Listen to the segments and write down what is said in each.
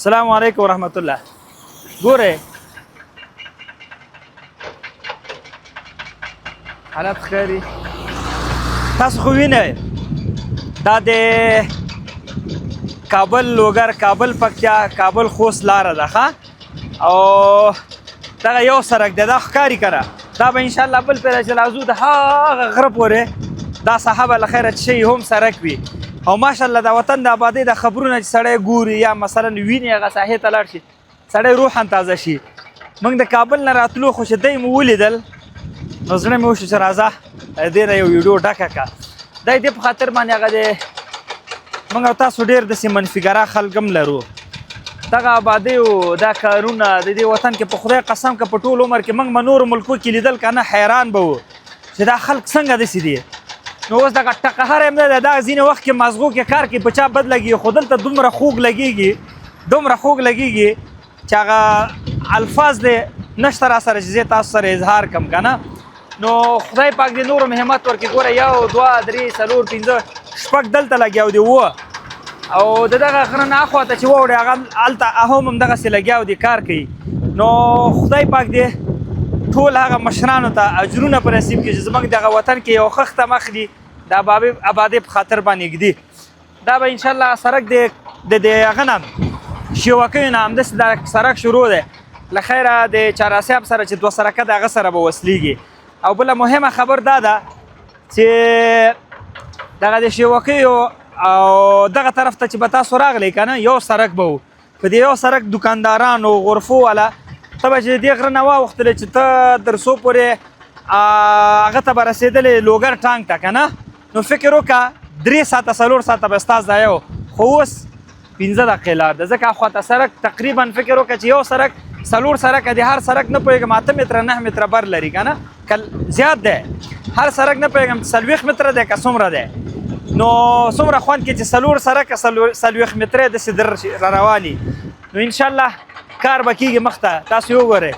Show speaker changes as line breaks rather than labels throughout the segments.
السلام علیکم ورحمت الله. ګوره حالات ښکاري، تاسو خو وینئ دا د کابل لوګر، کابل پکتیا، کابل خوست لاره ده. ښه، او دغه یو سړک دی، دا ښکاري کره. دا به انشاءالله بل پیره چې راځو د هغه غره پورې دا ساحه به له خیره چې شي هم سړک وي. او ماشاءالله د وطن د آبادۍ د خبرونه چې سړی ګوري یا مثلا ویني، هغه ساحې ته لاړ شي، سړی روحا تازه شي. موږ د کابل نه راتلو خو چې دی مو ولیدل نو زړه مې وشو چې راځه دې نه یو ویډیو ډکه کړه. دی دې په خاطر باندې هغه دی موږ او تاسو ډېر داسې منفیګرا خلک هم لرو. دغه آبادۍ او دا کارونه د دې وطن کې په خدای قسم که په ټول عمر کې موږ به نورو ملکو کې لیدل که نه، حیران به وو چې دا خلک څنګه داسې دي. نو اوس دغه ټقهر هم نه ده، دا ځینې وخت کې مازغو کې کار کوي، په چا بد لګي، خو دلته دومره خوږ لګېږي، دومره خوږ لګېږي چې هغه الفاظ دې نشته را سره چې زه تاسو سره اظهار کم که نه. نو خدای پاک دې نورو همت ورکړي. ګوره یو، دوه، درې، څلور، پنځه، شپږ دلته لګیا دي، اووه، او د دغه غره نه اخوا ته چې واوړي هغه هلته هم همدغسې لګیا دي، کار کوي. نو خدای پاک دې ټول هغه مشرانو ته اجرونه په نصیب کړي چې زموږ دغه وطن کې یو خښته مخ دي د آبادۍ په خاطر باندې ږدي. دا به انشاءالله سړک دی د دې هغه نه شیوکیو نه همداسې دا سړک شروع دی له خیره د چاراسیاب سره چې دوه سړکه د هغه سره به وصلیږي. او بله مهمه خبر دا ده چې دغه د شیوکیو او دغه طرف ته چې به تاسو راغلی که نه، یو سړک به و. په دې یو سړک دکاندارانو غرفو والا ته به چې دې غره نه واوښتلې چې ته تر څو پورې هغه ته به رسېدلې لوګر ټانک ته که نه، نو فکر وکړه 3 ساعته 4 ساعته به ستا ضایع و. خو اوس 5 دقیقې لار ده، ځکه اخوا ته سړک تقریبا فکر وکړه چې یو سړک څلور سړک دی، هر سړک نه پوهېږم 8 متره 9 متره بر لري که نه، که زیات دی. هر سړک نه پوهېږم 40 متره دی که څومره دی. نو څومره خوند کې چې څلور سړک 40 متره داسې در را رواني. نو انشاءالله کار به کېږي مخته، تاسو یې وګورئ.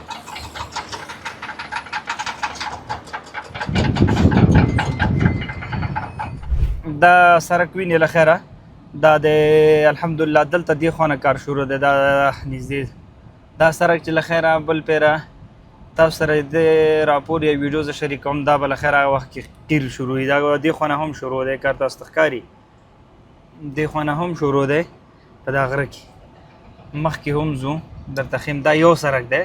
دا سړک وینې له خیره دا د الحمدلله دلته دې خوا نه کار شروع دی. دا نږدې دا سړک چې له خیره بل پیره تاسو سره د راپور یا ویډیو زه شریکوم، دا به له خیره هغه وخت کې قیر شروع وي. دا دې خوا نه هم شروع دی کار، تاسو ته ښکاري دې خوا نه هم شروع دی. په دا غره کې مخکې هم ځو درته ښیم. دا یو سړک دی،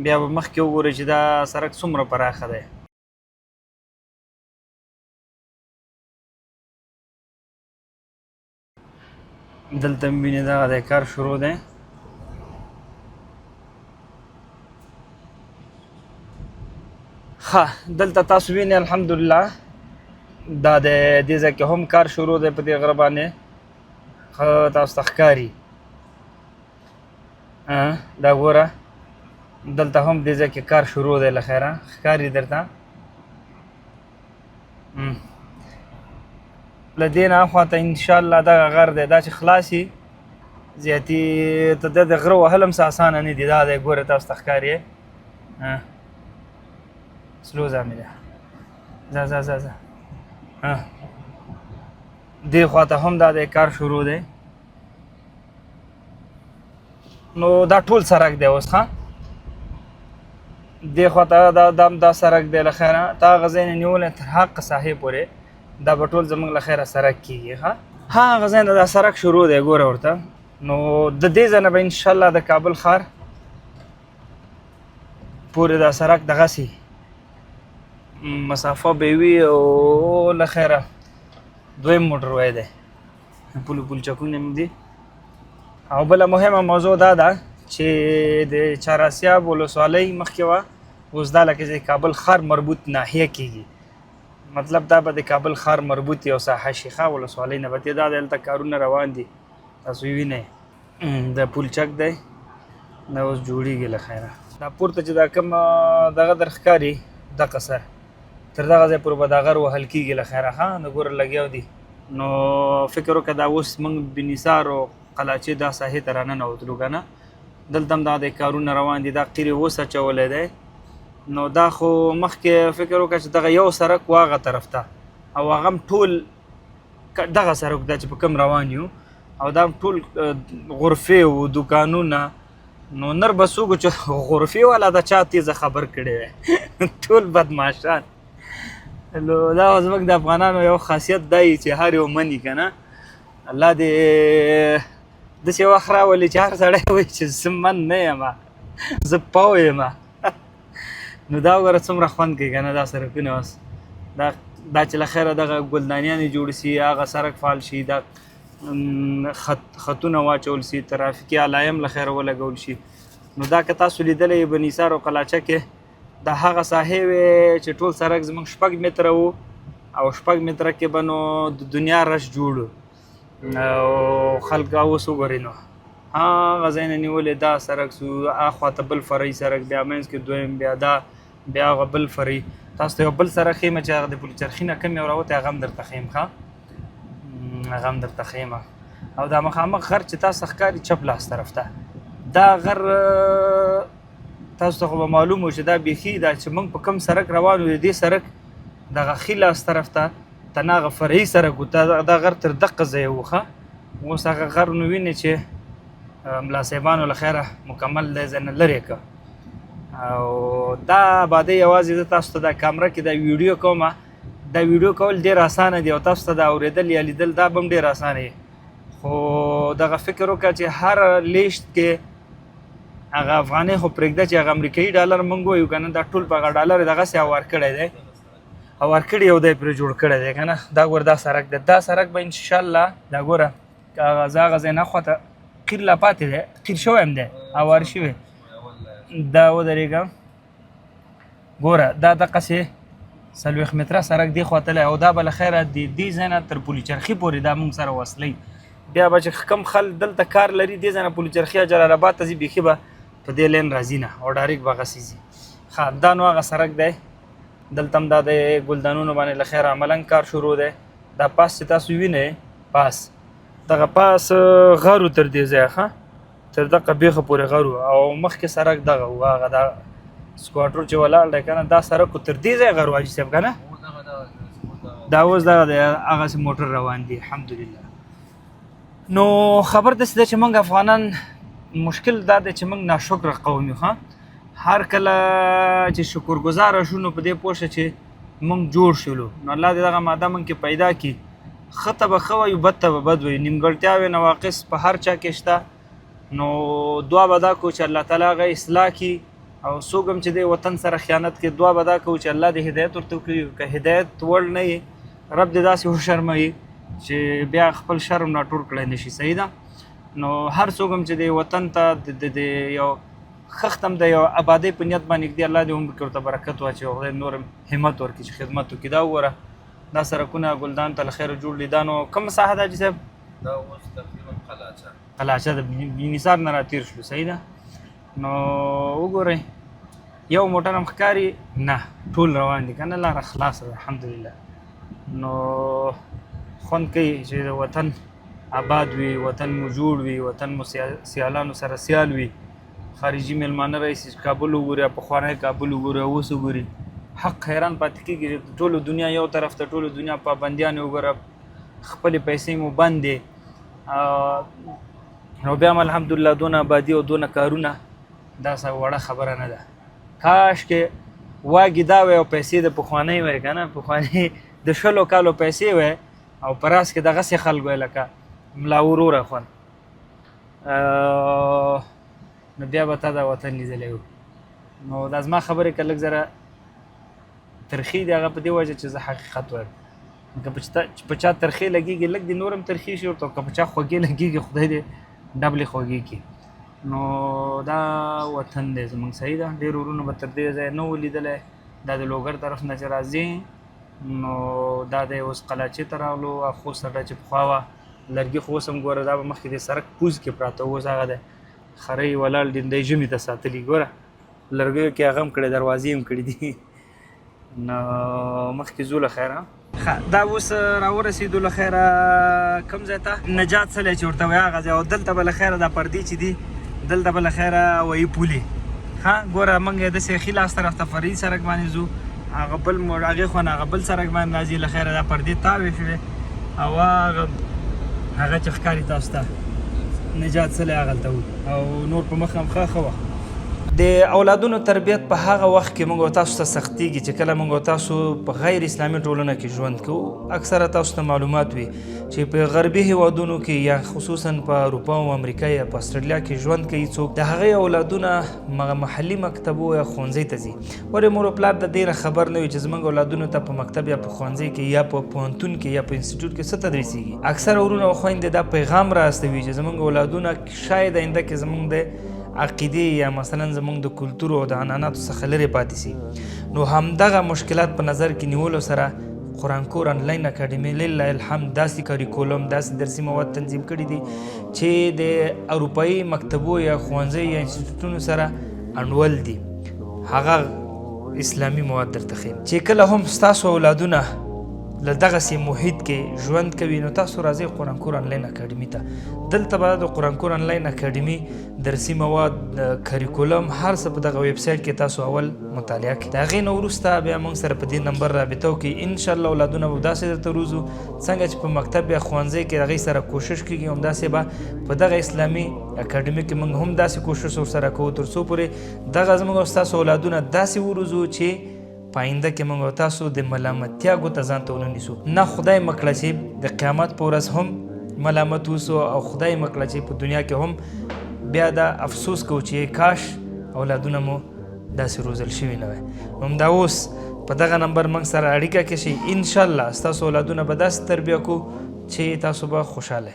بیا به مخکې وګورئ چې دا سړک څومره پراخه دی. دلته هم وینې دغه دی کار شروع دی. ښه، دلته تاسو وینئ الحمدلله دا د دې ځای کې هم کار شروع دی په دې غره باندې. ښه، تاسو ته ښکاري دا ګوره دلته هم دې ځای کې کار شروع دی له خیره ښکاري درته. له دې نه اخوا ته انشاءالله دغه غر دی، دا چې خلاص شي زیاتي ته د غره وهل هم څه اسانه نه دي. دا دی ګوره تاسو ته ښکاري. سلو ځه مې ده، ځه ځه ځه ځه. دې خوا ته هم دا دی کار شروع دی. نو دا ټول سړک دی اوس. ښه، دې خوا ته دا دا دا سړک دی له خیره تا هغه ځای نه نیولی تر حق ساحې پورې دا به ټول زموږ له خیره سړک کېږي. ښه، هغه ځای نه دا سړک شروع دی ګوره ورته. نو د دې ځای نه به انشاءالله د کابل ښار پورې دا سړک دغسې مسافه به وي. او له خیره دویم موټر وای دی، پول پول چکونه هم دي. او بله مهمه موضوع دا ده چې د چاراسیاب ولسوالۍ مخکې وه، اوس دا لکه د کابل ښار مربوط ناحیه کېږي. مطلب دا به د کابل ښار مربوط یو ساحه شي، ښه ولسوالۍ نه به. دا دلته کارونه روان دي، تاسو یې وینئ. دا پول چک دی، دا اوس جوړیږي له خیره. دا پورته چې دا کوم دغه در ښکاري دقه سر تر دغه ځای پورې به دا غر وهل کېږي له خیره. ښه، نو ګوره لګیا دي. نو فکر وکړه دا اوس موږ بنیسار او قلاچې دا ساحې ته راننوتلو که نه، دلته هم دا د کارونه روان دي. دا قیر یې اوس اچولی دی. نو دا خو مخکې فکر وکړه چې دغه یو سړک و هغه طرف ته، او هغه هم ټول دغه سړک دا چې په کوم روان یو. او دا ټول غرفې او دکانونه. نو نر به څوک چې غرفې والا دا چا تیزه خبر کړی وی، ټول بدمعاشان. نو دا زموږ د افغانانو یو خاصیت دی چې هر یو مني که نه. الله دې داسې وخت راولي چې هر سړی وایي چې زه من نه یم، زه پاو یم. نو دا وګوره څومره خوند کوي که نه دا سړکونه. اوس دا چې له خیره دغه ګلدانیانې جوړ سي، هغه سړک فعال شي، دا خطونه واچول سي، ترافیکي علایم له خیره ولګول شي. نو دا که تاسو لیدلی بنیسار او قلاچه کې دا هغه ساحې وې چې ټول سړک زموږ 6 متره وو، او 6 متره کې به نو د دنیا رش جوړ او خلک اوس وګورئ. نو هغه ځای نه نیولې دا سړک سو اخوا ته بل فرعي سړک، بیا منځ کې دویم، بیا دا، بیا هغه بل فرعي. تاسو ته یو بل سړک ښیم چې هغه د پل چرخي نه کوم یو راوتی، هغه هم درته ښیم. ښه هغه هم درته ښیم. او دا مخامخ غر چې تاسو ښکاري چپ لاس طرف ته، دا غر تاسو ته خو به معلوم و چې دا بیخي دا چې موږ په کوم سړک روان یو، د دې سړک دغه ښي لاس طرف ته تناغه فرعي سړک و، دا غر تر دقه ځایه و. ښه اوس هغه غر نو وینې چې ملا صاحبانو له خیره مکمل دی ځای نه لرې که. او دا آبادۍ یوازې زه تاسو ته دا کامره کې دا ویډیو کوم، دا ویډیو کول ډېر اسانه دی او تاسو ته دا اورېدل یا لیدل دا به هم ډېر اسانه وي. خو دغه فکر وکړه چې هر لیشت کې هغه افغانۍ خو پرېږده چې هغه امریکایي ډالر موږ وایو که نه، دا ټول په هغه ډالر دغسې اوار کړی دی، اوار کړی او دی پرې جوړ کړی دی که نه. دا ګوره دا سړک دی، دا سړک به انشاءالله دا ګوره هغه زه هغه ځای نه خواته قیر لا پاتې دی، قیر شوی هم دی، اوار شوی. دا ودرېږه ګوره دا دقسې 40 متره سړک دې خوا تللی او دا به له خیره د دې ځای نه تر پولي چرخي پورې دا موږ سره وصلوي. بیا به چې کوم خلک دلته کار لري دې ځای نه پولي چرخي یا جلال اباد ته ځي، بیخي به په دې لین راځي نه او ډایرک به هغسې ځي. ښه دا نو هغه سړک دی، دلته هم دا د ګلدانونو باندې له خیره عملاً کار شروع دی. دا پاس چې تاسو وینئ پاس دغه پاس غر و تر دې ځایه، ښه تر دقه بیخه پورې غر و، او مخکې سړک دغه و، هغه دا سکواټر چې ولاړ دی که نه دا سړک و تر دې ځایه غر و حاجي صاحب که نه. دا اوس دغه دی هغسې موټر روان دي الحمدلله. نو خبر داسې ده چې موږ افغانان مشکل دا دی چې موږ ناشکره قوم یو. ښه هر کله چې شکرګزاره شو نو په دې پوه شه چې موږ جوړ شولو. نو الله دې دغه ماده موږ کې پیدا کړي، ښه ته به ښه وایو بد ته به بد وایو، نیمګړتیاوې نواقص په هر چا کې شته. نو دعا به دا کوو چې الله تعالی هغه اصلاح کړي، او څوک هم چې د وطن سره خیانت کوي دعا به دا کوو چې الله دې هدایت ورته وکړي. که هدایت وړ نه وي رب دې داسې وشرموي چې بیا خپل شرم راټول کړی نه شي. صحیح ده. نو هر څوک هم چې د وطن ته د یو خښت هم د یو ابادۍ په نیت باندې ږدي، الله دې عمر کې ورته برکت واچوي او خدای نور هم همت ورکړي چې خدمت وکړي. دا وګوره دا سړکونه ګلدان ته له خیره جوړ دي. دا نو کومه ساحه ده حاجي صاحب؟
دا اوس تقریبا قلاچه،
قلاچه د بینیسار نه راتېر شلو. صحیح ده. نو وګورئ یو موټر هم ښکاري نه، ټول روان دي که نه، لاره خلاصه ده الحمدلله. نو خوند کوي چې د وطن آباد وي، وطن مو جوړ وي، وطن مو سیالانو سره سیال وي، خارجي میلمانه راشي چې کابل وګوري، پخوانی کابل وګوري، اوس وګوري، حق حیران پاتې کېږي چې ټولو دنیا یو طرف ته، ټولو دنیا پابندیانې وګوره، خپلې پیسې مو بندې، نو بیا هم الحمدلله دونه آبادي او دونه کارونه دا څه وړه خبره نه ده. کاش کې واګي دا وی او پیسې د پخوانۍ وی که نه، پخوانۍ د 20 کالو پیسې وی او په راس کې دغسې خلک وی لکه ملا وروره خوند، نو بیا به تا دا وطن لیدلی و. نو دا زما خبرې که لږ ذره ترخې دي هغه په دې وجه چې زه حقیقت وایم. که په چا ترخې لګېږي لږ دې نور هم ترخې شي ورته، که په چا خوږې لګېږي خدای دې ډبلې خوږې کړي. نو دا وطن دی زموږ. صحیح ده. ډېر ورونو به تر دې ځایه نه و لیدلی، دا د لوګر طرف نه چې راځي نو دا دی اوس قلاچې ته راغلو. خوست اډه چې پخوا وه لرګي خو اوس هم ګوره دا به مخکې د سړک پوز کې پراته وو، اوس هغه دی خرۍ ولاړ دي، دی ژمي ته ساتلي. ګوره لرګیو کې هغه هم کړی، دروازې هم کړي دي. نو مخکې ځو له خیره. ښه دا اوس راورسېدو له خیره کوم ځای ته، نجات څلی چې ورته وایي هغه ځای. او دلته به له خیره دا پردې چې دي دلته به له خیره وایي پولې. ښه ګوره موږ یې داسې ښي لاس طرف ته فرعي سړک باندې ځو، هغه بل هغې خوا نه هغه بل سړک باندې راځي. له خیره دا پردې تاوې شوې او هغه هغه چې ښکاري تاسو ته نجات څلی هغلته وو او نور په مخه هم ښه ښه وه. د اولادونو تربیت په هغه وخت کې موږ او تاسو ته سختیږي چې کله موږ او تاسو په غیر اسلامي ټولنه کې ژوند کوو. اکثره تاسو ته معلومات وي چې په غربي هیوادونو کې یا خصوصا په اروپا او امریکا یا په استرالیا کې ژوند کوي څوک، د هغې اولادونه محلي مکتبو یا ښوونځي ته ځي. ولې مور او پلار د دې نه خبر نه وي چې زموږ اولادونو ته په مکتب یا په ښوونځي کې یا په پوهنتون کې یا په انسټیټیوټ کې څه تدریسیږي. اکثره ورونه او خویندې دا پیغام را استوي چې زموږ اولادونه شاید آینده کې زموږ د عقیدې یا مثلا زموږ د کلتور او د عنعناتو څخه لرې پاتې سي. نو همدغه مشکلات په نظر کې نیولو سره قرآن کور انلاین اکاډمي لله الحمد داسې کریکولم، داسې درسي مواد تنظیم کړي دي چې د اروپایي مکتبو یا ښوونځیو یا انسټیټیوټونو سره انډول دي. هغه اسلامي مواد درته ښیم چې کله هم ستاسو اولادونه له دغسې محیط کې ژوند کوي نو تاسو راځئ قرآن کور انلاین اکاډمي ته. دلته به د قرآن کور انلاین اکاډمي درسي مواد، کریکولم، هر څه په دغه ویب سایټ کې تاسو اول مطالعه کړئ. د هغې نه وروسته بیا موږ سره په دې نمبر رابطه وکړئ. انشاءالله اولادونه به داسې درته روزو څنګه چې په مکتب یا ښوونځي کې هغې سره کوشش کېږي، همداسې به په دغه اسلامي اکاډمي کې موږ هم داسې کوشش ورسره کوو تر څو پورې دغه زموږ او ستاسو اولادونه داسې وروزو چې په آینده کې موږ او تاسو د ملامتیا ګوته ځان ته ونه نیسو. نه خدای مه کړه چې د قیامت په ورځ هم ملامت اوسو او خدای مه کړه چې په دنیا کې هم بیا دا افسوس کوو چې کاش اولادونه مو داسې روزل شوي نه وای. همدا اوس په دغه نمبر موږ سره اړیکه کې شئ، انشاءالله ستاسو اولادونه به داسې تربیه کو چې تاسو به خوشحاله.